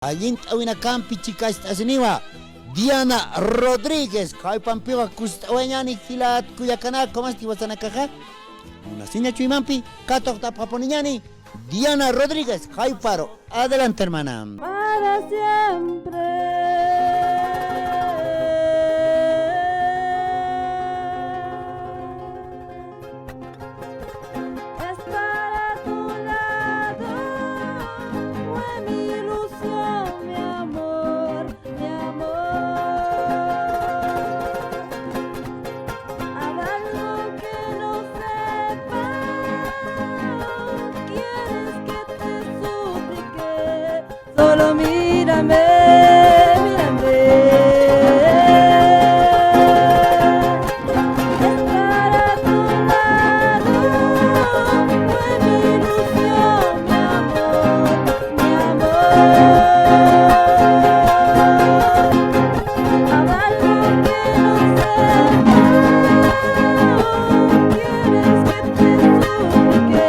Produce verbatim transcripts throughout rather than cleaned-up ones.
Allint'awinakampi chikacht'asiniwa Diana Rodríguez, jaypampiwa kust'awayañäni jilat kullakanaka, masti wasanakaxa. Munasiña chuymampi katuqt'apxapuniñäni Diana Rodríguez, jayparu. Adelante, hermana. Para siempre. Es para tu lado, fue mi ilusión, mi amor, mi amor. Habrá algo que no sepa, quieres que te suplique. Solo mírame, mírame. Es para tu lado, fue mi ilusión, mi amor, mi amor. Habrá algo que no sepa, quieres que te suplique.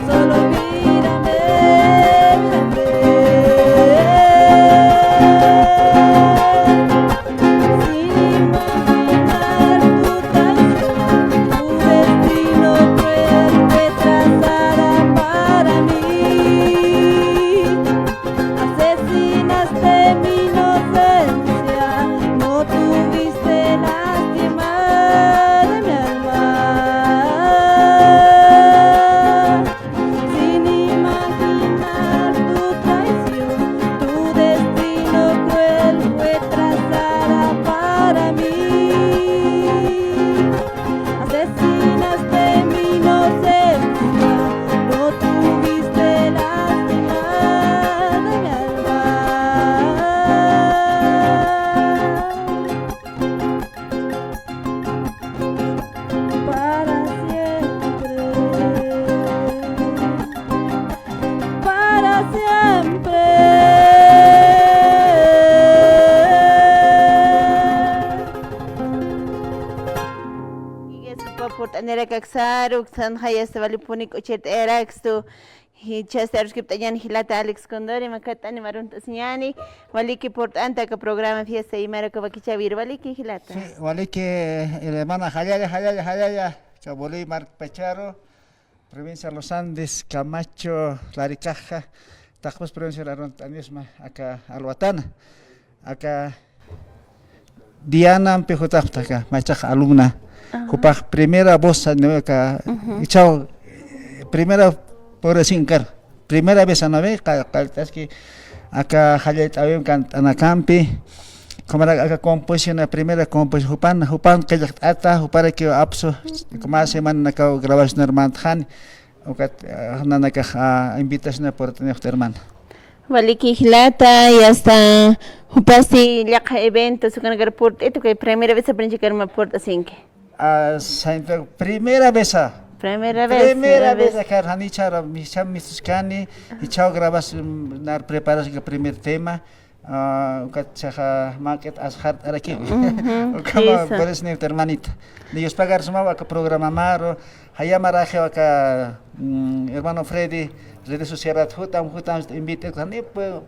Solo mírame, mírame. Sin imaginar tu traición, tu destino cruel fue trazada para mí. Asesinaste mi inocencia, no tuviste lástima de mi alma. Sin imaginar tu traición, tu destino cruel fue trazada para mí. Asesinaste mi inocencia, no tuviste lástima de mi alma. Para siempre, para siempre. Jupa purt'anirak aksaru, uksan jayasta walipunik k'uchirt'ayarakstu. Jichhasti aruskipt'añäni jilata Alex Condori, mä k'att'ani arunt'asiñäni, waliki purt'anta aka programa Fiesta Aymara uka wakichäwir, waliki jilata. Sí, waliki, hermana, jallalla, jallalla, jallalla, aka Bolivia markpacharu, provincia Los Andes, Camacho, Laricaja, taqpus provincia arunt'anisma, aka alwatana. Aka Dianampi jutapxta aka, maychax alumna. Ajá. Jupax primera voz, ¿no? Aka, ujú, ichhaw, primera por sinkar. Primera vez, ¿no ve? Qa-, qallt'aski aka jallallt'äwim kant'anakampi. Kumarak aka composición, primera composición, jupan, jupan qillqt'ata, juparaki apsu, kuma semana aka grabación hermantxani. Ukat, ah, nanakax, ah, invitación purt'anipxta, hermana. Waliki jilata, y hasta jupasti yaqha eventos ukanakar purt'it, uka primera vez aprinchikar mä purt'asinki. Ah, saynta primera vez, ah. Primera vez, primera primera vez vez. Akar janichara, micham misuskani, ichhaw grabas, mm, nar preparas aka primer tema. Ah, ukat chhaxa mak'it asxart'araki. Ujú, ukhama, jisa. Por eso, hermanita. Ni yuspagarsmawa aka programa maru, jayamaraxiw aka, mm, hermano Freddy, redes sociales jutam, jutam, invita, ni pu-,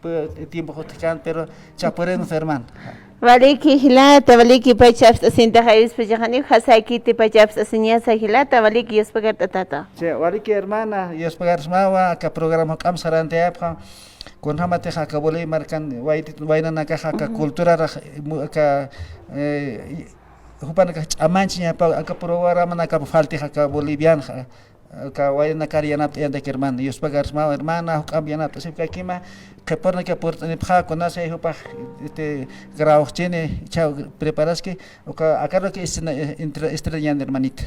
pu-, tiempo jutkan, pero chapurenu, hermano. Waliki jilata, waliki pachapst'asintaxa, yuspagañäni, jasakiti pachapst'asiñasa jilata, waliki yuspagart'atata. Sí, waliki hermana, yuspagarsmawa, aka programa juk'amp sarantayapxam. Kunjamatix aka Bolivia markan waytit-, waynanakax aka, ujú, culturarax, mu-, aka, eh, jupanakax ch'amanchiñapa, aka programanakap faltix aka Bolivianxa, aka waynanakar yanapt'ayantak, hermana. Yuspagarsmawa, hermana, juk'amp yanapt'asipkakima, qhipurinaka purt'anipxa, kunasay jupax, este, grabawxchini, ichhaw preparaski, uka, akaraki escena, eh, entre-, estrellañäni, hermanita.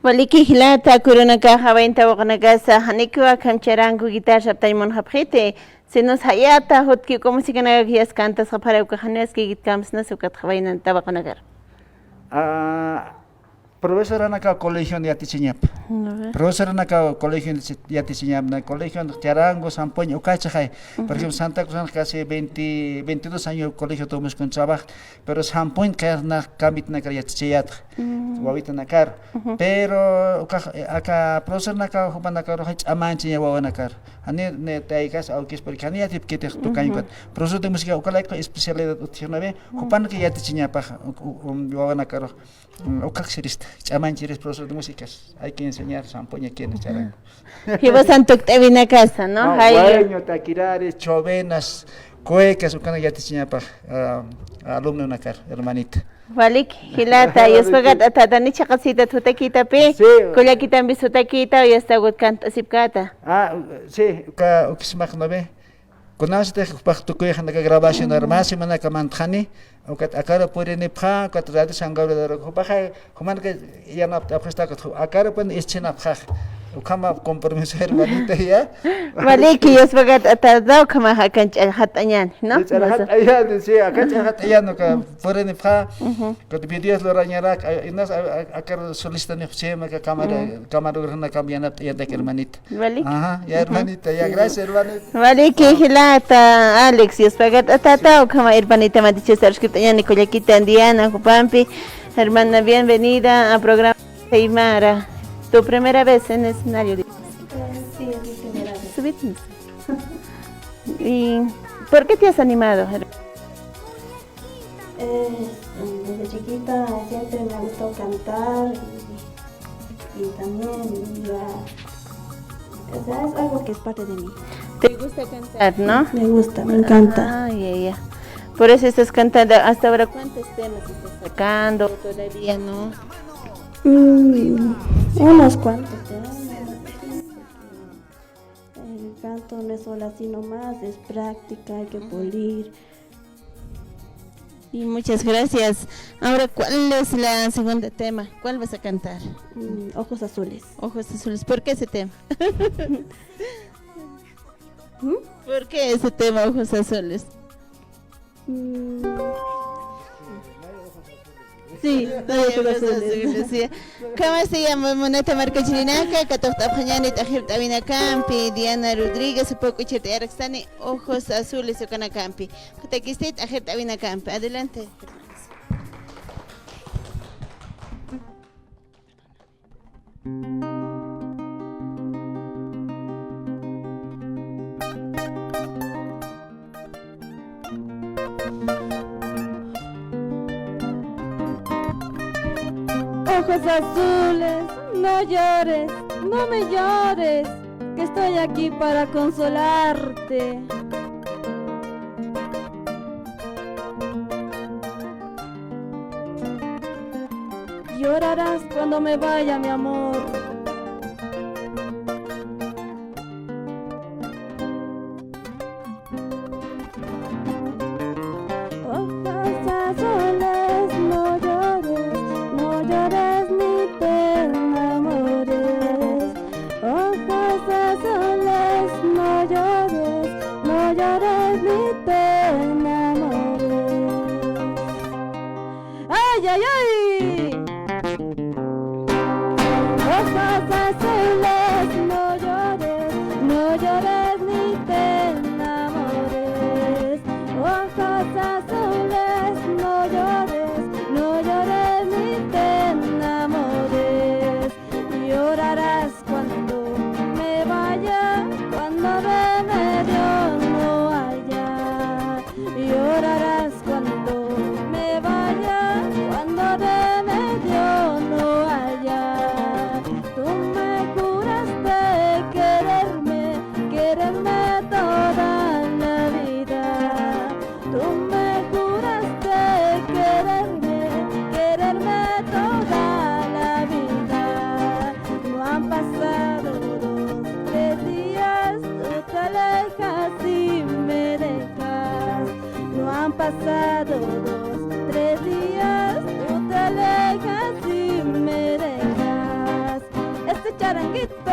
Waliki jilata, kurunakaxa wayn tawaqunakasa, janikiw akham charanku guitarra saptañ munxapxiti, sino sayata, jutki uka musicanakak yasta cantasxapxara ukax janiw askïkit kamsnasa ukatxa wayna tawaqunakar. Ah, profesoranakaw colegion yatichiñapa. A ver. Profesoranakaw colegion yatichiñapa, colegion charango, sampuñ ukachaxay. Por ejemplo, Santa Cruz casi veinte, veintidós años colegio tomuskan trabajo, pero sampuñ qhanax cambitnakar yatichayätxa. Wawitanakar. Pero ukax, eh, aka profesornakaw jupanakaruxay ch'amanchiña wawanakar. Jani ni taykas awkis, porque jani yatipkitix tukañkat. Profesor de música uka layku especialidad utjixnawi, jupanaka yatichiñapax, u-, u-, um, wawanakarux. Mm, ukaxsirista, ch'amanchiris profesor de músicas, hay que enseñar, sampuña quienes charan. Jiwasan tukt'awinakasa, ¿no? No, jay, guareño, takiraris, chovenas, cuecas, ukanak yatichiñapax, ah, alumnonakar, hermanita. Walik, jilata, yuspagat'atata, ni chhaqasitat jutakitapi, sí, kullakitampis jutakita, yastagut kant'asipkata. Ah, sí, uka, ukismaqnawi. Kunasatix jupax tukuyxanaka grabacionar mä semanaka mantxani, ukat akaru purinipxa, ukat Radio San Gabriel jupaxa, jumanaka yanapt'apxista, ukat ju-, akarupan ischinapxax. Ukhama compromiso, hermanita, ya. Waliki, yuspagat'atata, ukhamax akan ch'allxat'añani, ¿no? Ch'allxat'añani, sí, akan ch'allxat'añani, uka purinipxa, ukat videos lurañarak, a-, inas, a-, a-, akar solista nixchima, aka cámara, camarógrafo, na cambianapt'añarak, hermanita. Walik. Ajá, ya, hermanita, ya, gracias, hermanita. Waliki, jilata, Alex, yuspagat'atata, ukhama hermanita matichas arskipt'añani kullakitan Diana jupampi. Hermana, bienvenida a programa Aymara. Tu primera vez en escenario, dices. Eh, sí, es mi primera vez. Subite. ¿Y por qué te has animado, hermana? Eh, desde chiquita siempre me ha gustado cantar y, y también la, o sea, es algo que es parte de mí. ¿Te gusta cantar, no? Me gusta, me encanta. Ah, ya, ya. Por eso estás cantando. ¿Hasta ahora cuántos temas estás sacando? ¿Todavía no? Mm, unos cuantos temas. El canto no es solo así nomás, es práctica, hay que pulir. Y muchas gracias. Ahora, ¿cuál es la segunda tema? ¿Cuál vas a cantar? Mm, Ojos Azules. Ojos Azules. ¿Por qué ese tema? ¿Mm? ¿Por qué ese tema, Ojos Azules? Mm. Sí, no hay ojos azules, sí. ¿Cómo se llama? Munata markachirinaka, katuqt'apxañani t'axirt'awinakampi, Diana Rodríguez, upa k'uchirt'ayaraksani, Ojos Azules, ukanakampi. Jutakisti t'axirt'awinakampi. Adelante. Ojos azules, no llores, no me llores, que estoy aquí para consolarte. Llorarás cuando me vaya, mi amor. Hojas azules, no llores, no llores ni te enamores. Hojas azules, no llores, no llores ni te enamores. ¡Ay, ay, ay! Hojas azules, no llores, no llores ni te enamores. Hojas azules, no llores, no llores ni te enamores. Llorarás cuando me vaya, cuando de medio no haya. Llorarás cuando me vaya, cuando de medio no haya. Tú me juraste quererme, quererme toda la vida. Tú me juraste quererme, quererme toda la vida. No han pasado dos, tres días, tú te alejas y me dejas. No han pasado dos, tres días, tú te alejas y me dejas. Este charanguito.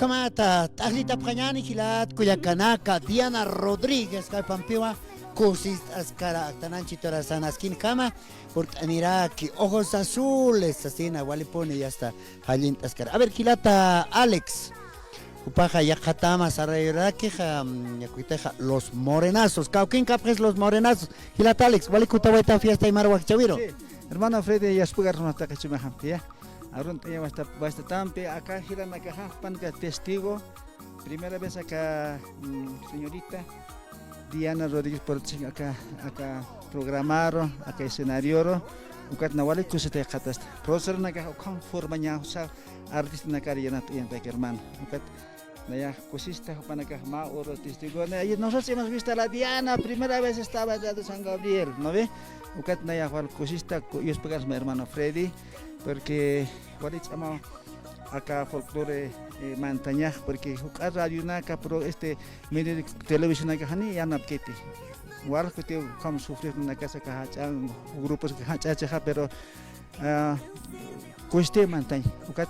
Kamata, t'aqllitapxañäni jilat kullakanaka, Diana Rodríguez, kawpampiwa, kusist'askara, aktananchi turasan askinjama, purt'aniraki, ojos azules, sasina, walipuni, ya está, jallint'askara. A ver, jilata Alex, jupaxa yaqhatama sarayurakixa, mm, yakuytaxa, Los Morenazos, kawkinkapxis Los Morenazos, jilata Alex, walikutawayta fiesta aymar wakichäwiru. Sí, hermano Freddy, yuspagarus mastaqi chumajampi, ya. Arunt'aña basta, bastatampi, aka jilanakaxa, jupanaka testigo, primera vez aka, mm, señorita Diana Rodríguez por aka, aka programaru, aka escenarioru, ukat na wali kusita yaqhatasta. Profesoranakax ukham formaña, o sea, artistanakar yanapt'añataki hermano. Ukat nayax kusista jupanakax mä oro testigo. Na, y nosotros hemos visto a la Diana, primera vez estaba en Radio San Gabriel, ¿no ve? Ukat nayax wal kusista, ku-, yuspagarus mä hermano Freddy, porque wali ch'amaw aka folclore, eh, mantañax, porque juk'a radionaka, pro, este, medio de televisionaka jani yanapkiti. Wal kuti ukham sufrir nakas aka jach'an, grupos jach'achixa, pero ah, kusti mantañ, ukat,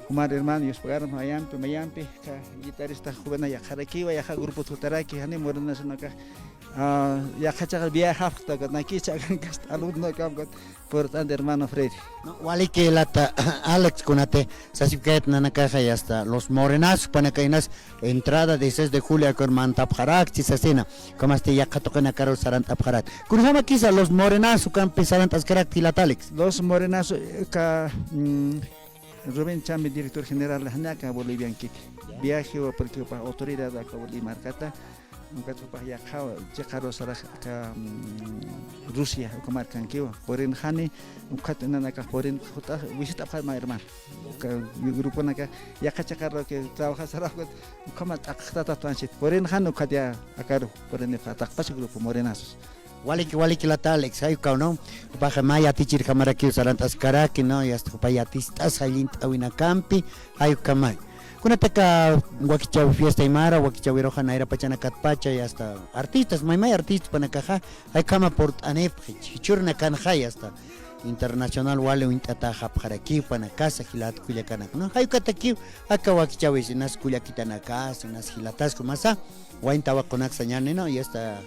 jumar hermano, yuspagarus mayampi, mayampi, aka guitarrista joven yaqharakiwa, yaqha grupo tutaraki, jani Morenazonaka, ah, yaqha chaqar viajapxta, ukat, nakicha, ukat, kasta alumnokam, ukat, por tanto, hermano Freddy. No, waliki jilata, Alex, kunati, sasipkayat nanakaxa, ya está, Los Morenazos, panakaynas, entrada dieciséis de julio, akur mantapxarakchi sasina. Kamasti yaqha tuqinakaru sarant'apxarakta. Kunjamakisa Los Morenazos ukampi sarant'askarakta jilata Alex. Los Morenazos, eh, aka, mm, Rubén Chambi, director general, jani aka Boliviankiti. Ya. Viajewa, porque jupax autoridad aka Bolivia markata. Ukat jupax yaqhaw, chiqaru sarax aka, mm, Rusia, uka markankiwa. Purinxani, ukat nanakax purin, jut'ax, visitapxar mä hermano. Uka gruponaka, yaqha chiqaru que trabaja sarax, ukhama t'aqxtatatwanchit. Purinxan ukhatya akaru, purinipxa t'aqpach grupo Morenazos. Waliki, waliki jilata Alex, jay ukaw, ¿no? Jupaxa mä yatichirjamarakiw sarant'askaraki, ¿no? Y hasta jupa yatist'as jallint'äwinakampi, jay ukamay. Kunataka wakichäwi fiesta aymara, wakichäwiruxa nayra pachanakatpacha, y hasta artistas, maymay artistas panakaxa, jay ukhama purt'anipxi, jichhürunakanxa, y hasta internacional wali uñt'atäxapxarakiw panakasa jilat kullakanaka, ¿no? Jay ukatakiw, aka wakichäwis, inas kullakitanakas, inas jilatas, jumasa, wayn tawaqunak sañani, ¿no? Y esta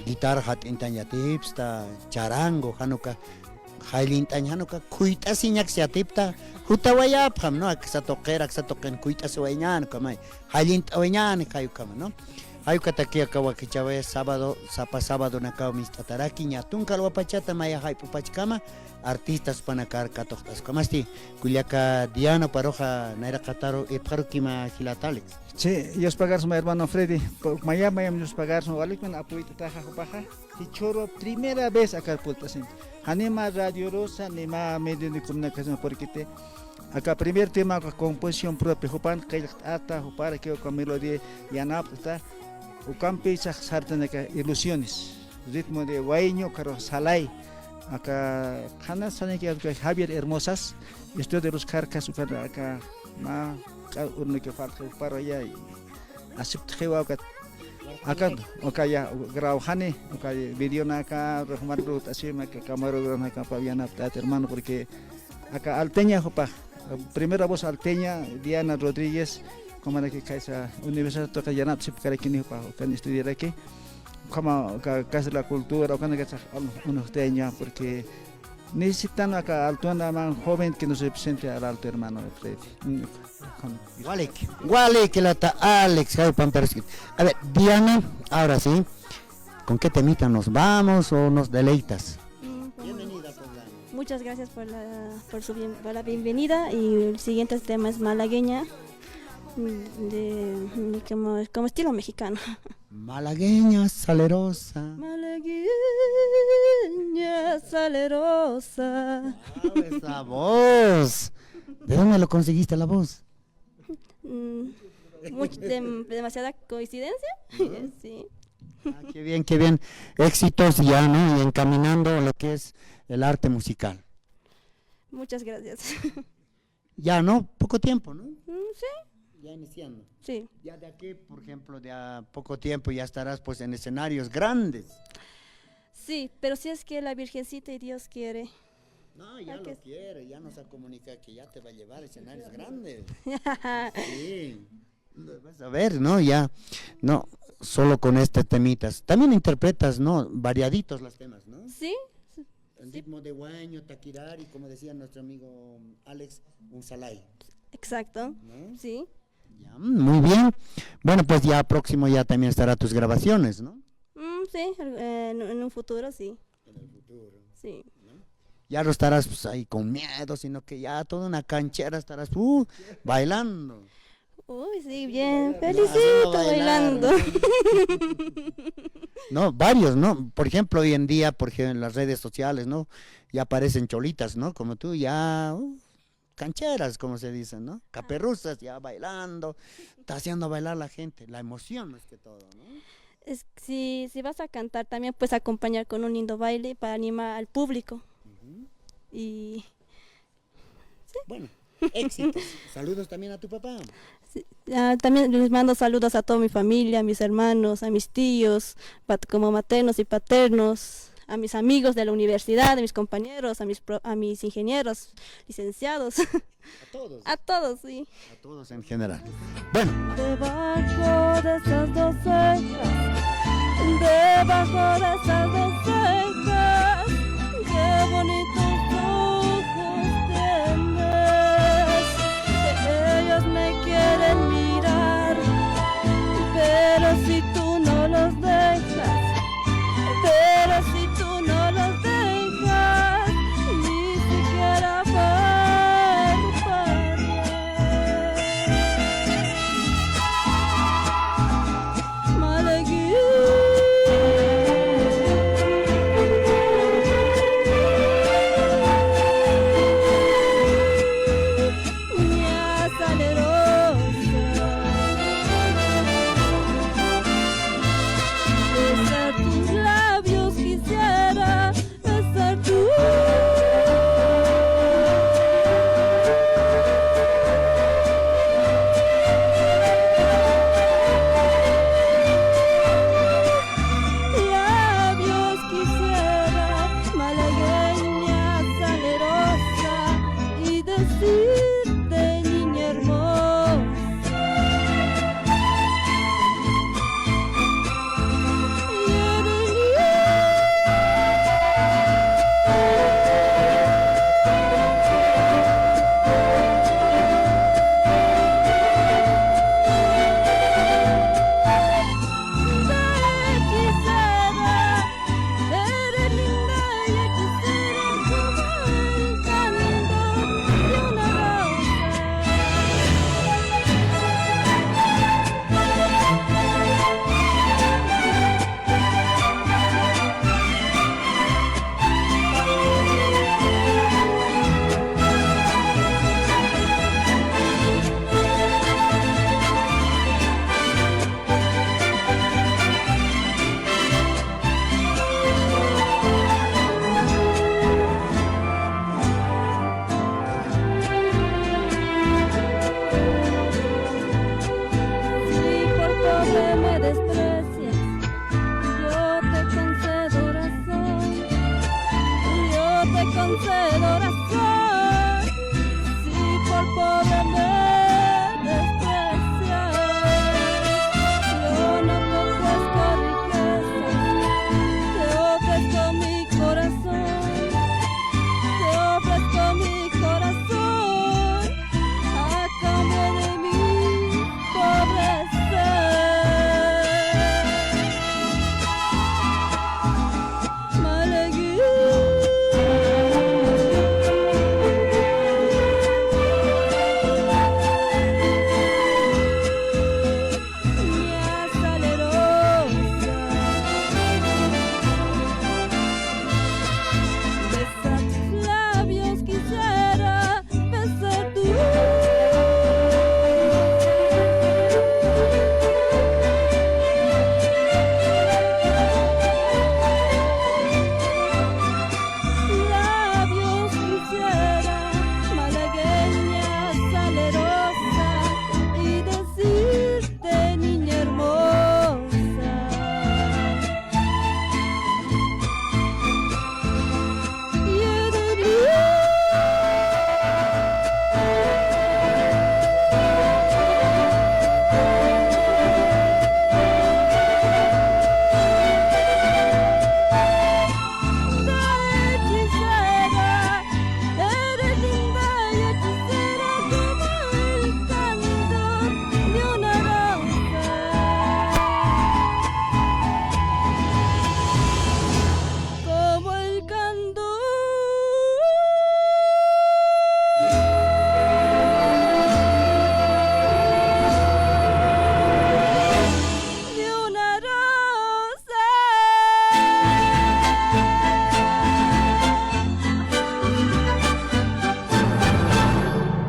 guitarra jat'intañ yatipxta, charango, jan uka, jallint'añ jan uka, khuyt'asiñaks yatipxta, jutawayapxam, ¿no? Aksa tuqir, aksa tuqin khuyt'asiwayañäni, ukamay, jallint'awayañäni, jay ukhama, ¿no? Jay ukataki aka wakichäwi sábado, sapa sabadonakaw mist'ataraki, ña tunka alwapachata maya jayp'upachkama, artistas panakar katuqt'askamasti, kullaka Diana paruxa nayraqataru irpxarukima jilata Alex. Sí, yuspagarus mä hermano Freddy, po-, mayam, mayam yuspagarus, walikiman apuyt'ataxa jupaxa, jichhüru primera vez akar purt'asin. Jani mä radiorusa, ni mä medio de comunicación, porque te, aka primer tema, aka composición propia, jupan qillqt'ata, juparakiw aka melodía yanapt'ata, ukampi sax sartanaka ilusiones, ritmo de huayno, ukarux salay, aka qhana saniki, aka Javier Hermosas, Estudio de Luz Carcas, uka, aka mä ch'a urnuki falta, jupar ya aceptxiwa, ukat, aka, uka ya, grabxani, uka videonaka, rejmar lut'asima, aka camarógrafo, aka Fabiana, hermano, porque aka alteña jupax, primera voz alteña, Diana Rodríguez, kumaraki kaysa universidad tuqi yanapt'asipkarakini jupax, ukan estudiaraki. Ukhama, uka Casa de la Cultura, ukanakasax, al-, unuxteña, porque necesitan aka altuna man joven que nos represente al alto hermano Freddy. Mm, ukhama. Walik, walik, jilata Alex, jay pamperoski. A ver, Diana, ahora sí, ¿con qué temita nos vamos o nos deleitas? Mm, como Bienvenida al programa. Muchas gracias por la, por su bien-, por la bienvenida. Y el siguiente tema es Malagueña, mm, de, de como, como estilo mexicano. Malagueña salerosa. Malagueña salerosa. Wow, esa voz. ¿De dónde lo conseguiste la voz? Mm, much-, dem-, demasiada coincidencia. Ujú. Sí. Ah, qué bien, qué bien. Éxitos ya, ¿no? Y encaminando lo que es el arte musical. Muchas gracias. Ya, ¿no? Poco tiempo, ¿no? Mm, sí. Ya iniciando. Sí. Ya de aquí, por ejemplo, de a poco tiempo ya estarás, pues, en escenarios grandes. Sí, pero si es que la Virgencita y Dios quiere. No, ya lo quiere, ya nos ha comunicado que ya te va a llevar a escenarios grandes. Sí. Lo vas a ver, ¿no? Ya. No, solo con este temitas. También interpretas, ¿no? Variaditos los temas, ¿no? Sí. El ritmo de huaño, taquirari, como decía nuestro amigo Alex, un salay. Exacto. ¿No? Sí. Ya, mm, muy bien. Bueno, pues ya próximo ya también estará tus grabaciones, ¿no? Mm, sí, eh, en, en un futuro sí. En el futuro. Sí. ¿No? Ya no estarás, pues, ahí con miedo, sino que ya toda una canchera estarás, uh, bailando. Uy, sí, bien. Haciendo felicito, bailar, bailando. No, varios, ¿no? Por ejemplo, hoy en día, por ejemplo, en las redes sociales, ¿no? Ya aparecen cholitas, ¿no? Como tú, ya, uh, cancheras, como se dice, ¿no? Caperuzas, ya bailando, está haciendo bailar la gente, la emoción más que todo, ¿no? Es, si, si vas a cantar también puedes acompañar con un lindo baile para animar al público. Ujú. Y bueno, éxitos. Saludos también a tu papá. Sí, ah, también les mando saludos a toda mi familia, a mis hermanos, a mis tíos, pat-, como maternos y paternos, a mis amigos de la universidad, a mis compañeros, a mis pro-, a mis ingenieros, licenciados. A todos. A todos, sí. A todos en general. Bueno. Debajo de esas dos cejas, debajo de esas dos cejas, qué bonito